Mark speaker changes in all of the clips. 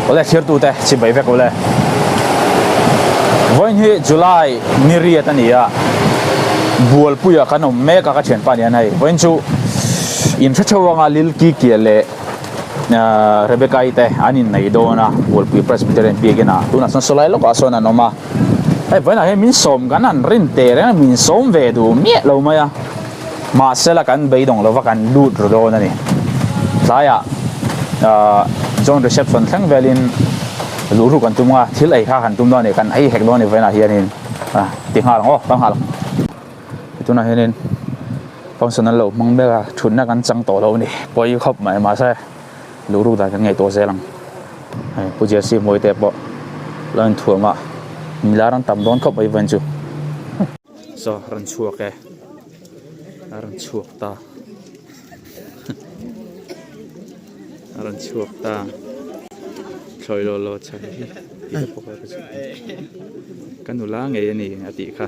Speaker 1: Awle thirtute chibai vek awle. Vawiin hi July ni riat a ni a, Bualpuia kan awm mek a ka thianpa nia hei. Vawiin chu in hre theuh anga Lil Kikia leh Rebecca-i te an innei dawn a, Bualpui Presbyterian Biakin ah. Tunah chuan sawlai lawkah sawn an awm a. Hei vawiinah hian min sawm kan han rin teh reng a, min sawm ve duh miah lo mai a. Mahsela kan beidawng lova kan lut ru dawn a ni. Tlaiah John reception thleng velin luh ruk an tum a, thil ei kha kan tum dawn a ni, kan ei hek dawn a ni vawiinah hianin ti nghal ang aw, ka nghal ang. Tunah hianin function an lo hmang mek a, thutna kan chang tawh lo a ni, pawi khawp mai mahse luh ruk dan kan ngaihtuah zel ang. Hei Pu Jesse Hmuaite pawh lo inthuam a, milar an tam dawn khawp mai vawiin chu. Saw rawn chhuak e a rawn chhuak ta a rawn chhuak ta thlawi law law chhan hi tih te pawh ka ka nula ngei a ni a tih kha.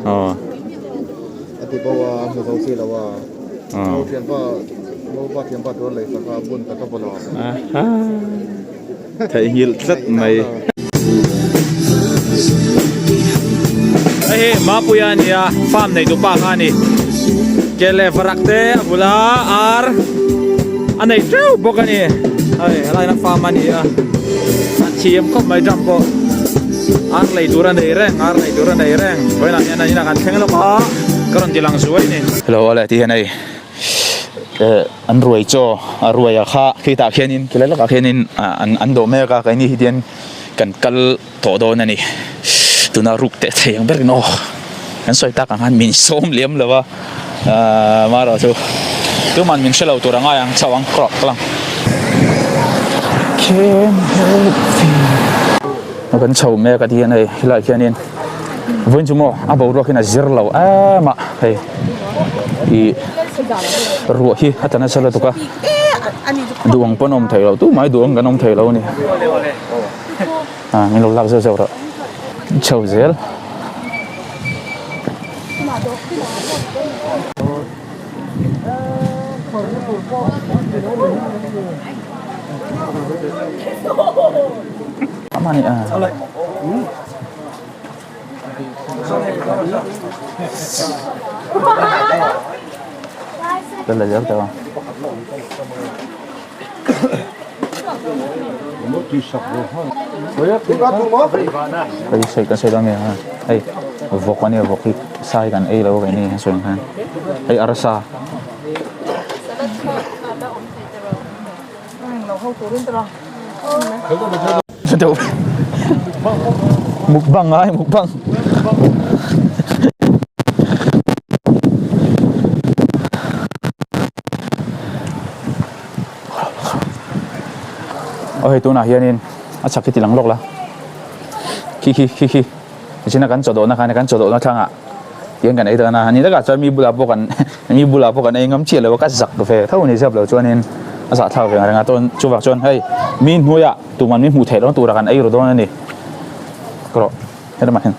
Speaker 1: Aw. Theihnghilh tlat mai. Hei hi Mapuia a ni a, farm nei tu pa kha a ni. Ke leh varak te a bula ar a nei teuh bawk a ni. Hei helai hian farm a ni a, a thiam khawp mai drum pawh. Ar lei tur a nei reng, ar lei tur a nei reng. Vawiinah hian an inah kan thleng lawk a, ka rawn ti lang zuai a ni. Hello awle ti hian hei. Eh an ruai chaw a ruai a kha khitah khianin khilai lawkah khianin ah an an dawh mek a keini hi tian kan kal tawh dawn a ni tuna ruk teh thei ang berin aw kan sawi tak ang khan min sawm liam lo a ah marawh chu tuman min hre lo tur a ngai ang chauh ang kawh kal ang. Kan chho mek a ti hian hei helaiah khianin vawiin chu maw a boruak hian a zir lo em a hei ih ruah hi a tla nasa lutuk a duh ang pawn a awm thei lo tumah hi duh ang kan awm thei lo a ni ah min lo lak zeuh zeuh rawh chho zel. Hei vawk a nia vawk hi sa hi kan ei lo a keini a sawi ang khan hei arsa. Mukbang ai mukbang. Aw hei tunah hianin a chhak hi ti lang lawk la khi khi khi khi tichuan kan chaw dawhna khan kan chaw dawhna thlangah tiang kan ei dawn a ni takah chuan mi bulah pawh kan mi bulah pawh kan ei ngam chiah lo a ka zak ve tho a ni zep lo chuanin a zahthlak ve ang reng a chuan chuvang chuan hei mi hnuaiah tuman mi hmuh theih loh tura kan ei ru dawn a ni rawh helamah hian.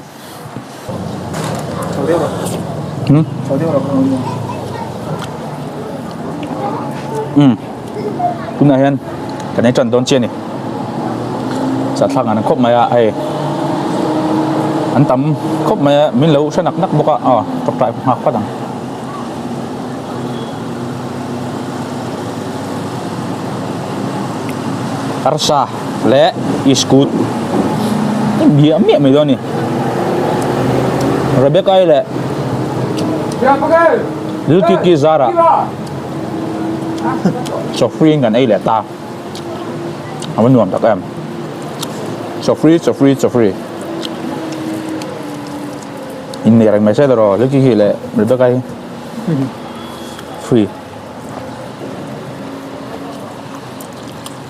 Speaker 1: Umm tunah hian kan ei tan dawn chiah a ni sahthlak an khawp mai a hei an tam khawp mai a min lo hre nak nak bawk a aw tawngtai nghak phawt ang. Arsa leh iskut miah miah mai dawn a ni Rebecca-i leh Lilkiki zara chaw free in kan ei leh ta a va nuam tak em chaw free chaw free chaw free innei reng mai se tawh Lilkiki leh Rebecca-i free.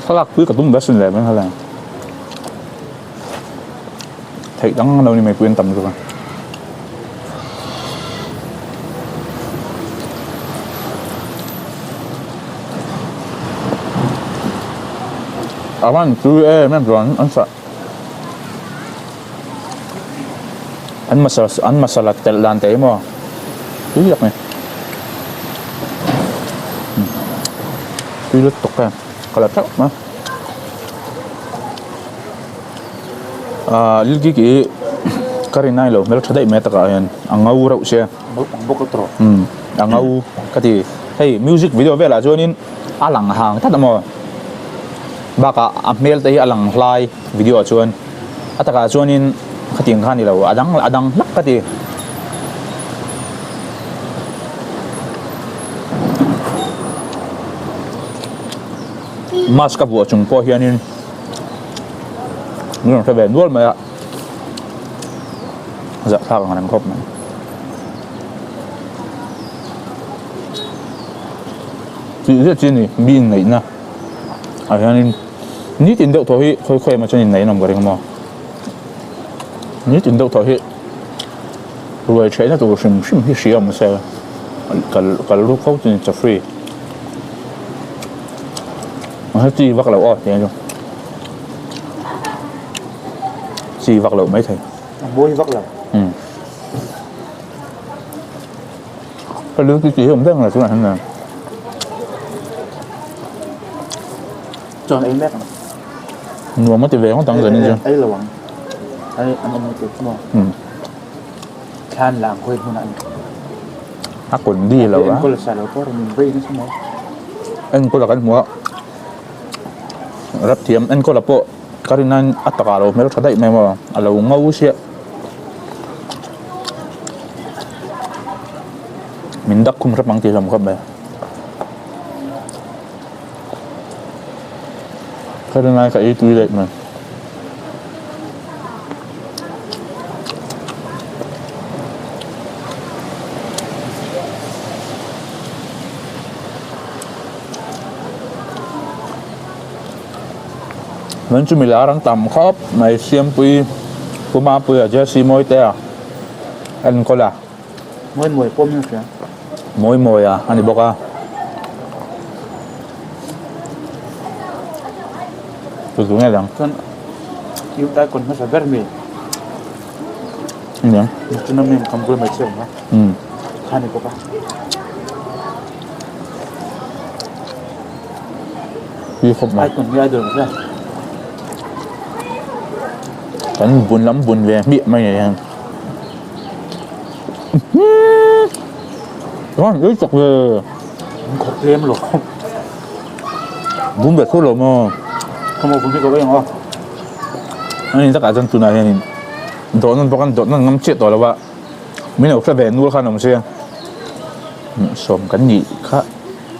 Speaker 1: Thlalak pui ka tum ve sin leh mai kha theih dang lo ni mai pui an tam lutuk a. A van tui em em chuan an sah an masala an masala telh dan te hi maw tui tak a ni. Tui lutuk e ka la theuh mai. Ahh Lilkiki hi ka rin ai lo hmeltha daih mai takah hian a ngo reuh sia.
Speaker 2: Naupang bawk a tawh.
Speaker 1: Umm a ngo ka ti. Hei music video velah chuanin a lang hang tlat a maw. Bakah a hmel te hi a lang hlai video ah chuan a takah chuanin khatiang kha a ni lo a dang a dang hlak ka ti. Mask a vuah chung pawh hianin min rawn hre ve nual mai a zahthlak ang reng khawp mai. Tih zet chi a ni mi inneihna ah hianin nitin deuh tawh hi khawi khawi emaw chuan inneih an awm ka ring maw nitin deuh tawh hi ruai theihna tur hrim hrim hi hria awm se kal kal ruk fo chu ni chaw free chi vak loh aw tiang chu chi vak loh maithei
Speaker 2: a mawi vak lo
Speaker 1: umm ka lu chu tih hi awm reng lo tunah hian
Speaker 2: chuan ei mek ang
Speaker 1: nuam a ti ve ngawt ang zanin chu
Speaker 2: ei lo ang ei an awm lutuk maw
Speaker 1: umm
Speaker 2: thlan la ang khawi hmunah ani
Speaker 1: a kundi lo a
Speaker 2: enkawl sa lo pawh rawn inbei nasa mai
Speaker 1: enkawl a kan hmu a rap thiam enkawl a pawh ka rin aiin a takah a lo hmel tha daih mai maw a lo ngo chiah min dak khum hrep ang tih hlawm khawp mai ka rin ai ka ei tui daih mai. Chuan chumi lar an tam khawp mai Siampui Pu Mapuia Jesse Mawitea a enkawl a.
Speaker 2: Mawi mawi pawh min hria.
Speaker 1: Mawi mawia a ni bawk a. Chu chu nge dang.
Speaker 2: Chuan youth icon hmasa ber mi.
Speaker 1: Nia.
Speaker 2: Chuna mi kam bul mai che awm a.
Speaker 1: Umm.
Speaker 2: Kha ni bawk a.
Speaker 1: Tui khawp mai.
Speaker 2: Icon hi idol hria.
Speaker 1: Kan bun lam bun ve hmiah mai ni hian. Chuan ei chak ve.
Speaker 2: An khawp tlem lo.
Speaker 1: Bum ve thur lo maw.
Speaker 2: Ka maw bum hi ka vei ang aw.
Speaker 1: Ani takah chuan tunah hianin dawh nawn bawk an dawh nawn ngam chiah tawh lo a. Min lo hre ve nul khan awm sia. Sawm kan nih kha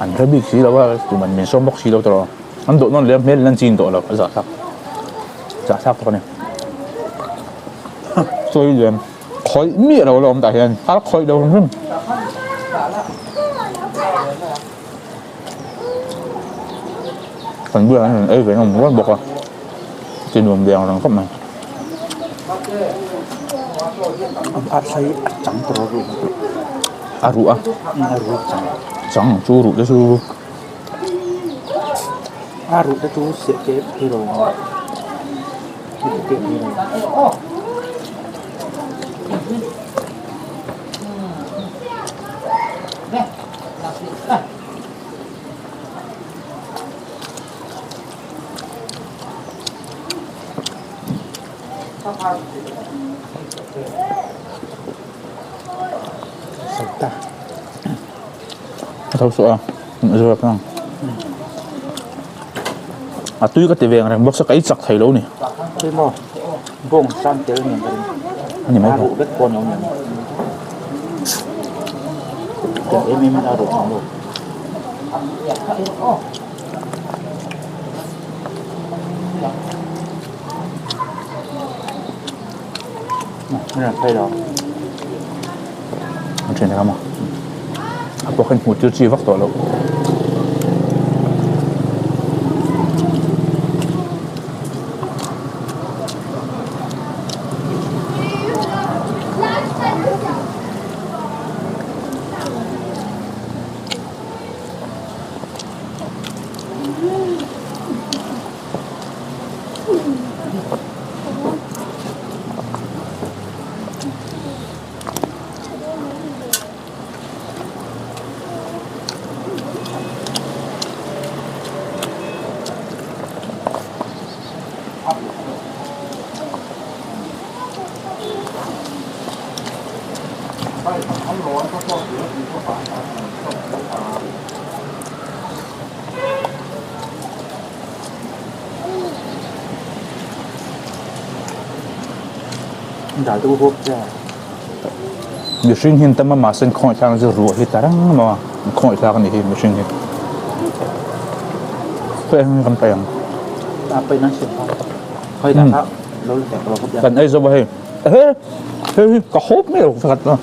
Speaker 1: an hre bik si lo a tuman min sawm bawk si lo tawh. An dawh nawn leh a hmel in an chin tawh lo a zahthlak. Zahthlak tawk a ni. Sawi lian khawih miah lo la awm tah hian a khawih lo hrim hrim. Kan bulah hian rawn ei ve nawm rual bawk a ti nuam ve ang reng khawp mai.
Speaker 2: A thlai a chang tawh a ruh
Speaker 1: a ruh a
Speaker 2: a ruh a chang
Speaker 1: chang chu ruh te chu.
Speaker 2: A ruh te chu seh keh thei lo ang.
Speaker 1: A tho suah a a zuar ang a tui ka ti ve ang reng bawk se ka ei chak thei lo ni.
Speaker 2: Emaw bawng sang tel nen ka ring
Speaker 1: a ni mai
Speaker 2: a ruh vek pawh a ni awm em em em in a ruh ang lo.
Speaker 1: A then ram a a pawh khan hmuh tir chi vak tawh loh.
Speaker 2: Dal te hawp che.
Speaker 1: Mihring hi an tam a mahse an khawngaih thlak na chu ruah hi ta reng maw a an khawngaih thlak a nih hi mihring hi. Khawi ang kan paih ang.
Speaker 2: A paih nan siam kha. Khawi dah kha lo la tek lo
Speaker 1: Kan ei zo a hei. He hei hi ka hawp mai lo pakhat a.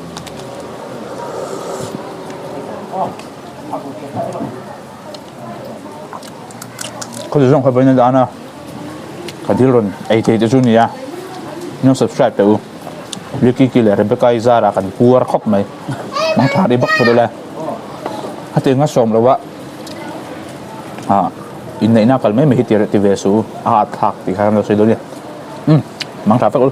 Speaker 1: Khawti zawng kha vawiin a dan a ka thil rawn ei thei te chu nia no subscribe teh u Ricky ki leh Rebecca i zara kan puar khawp mai mang tha ri bak phawt ula hetiang a sawm lo a ah inneihna kal mai mai hi ti ve suh u a hahthlak tih kha kan lo sawi dawn a ni um mang tha vek u.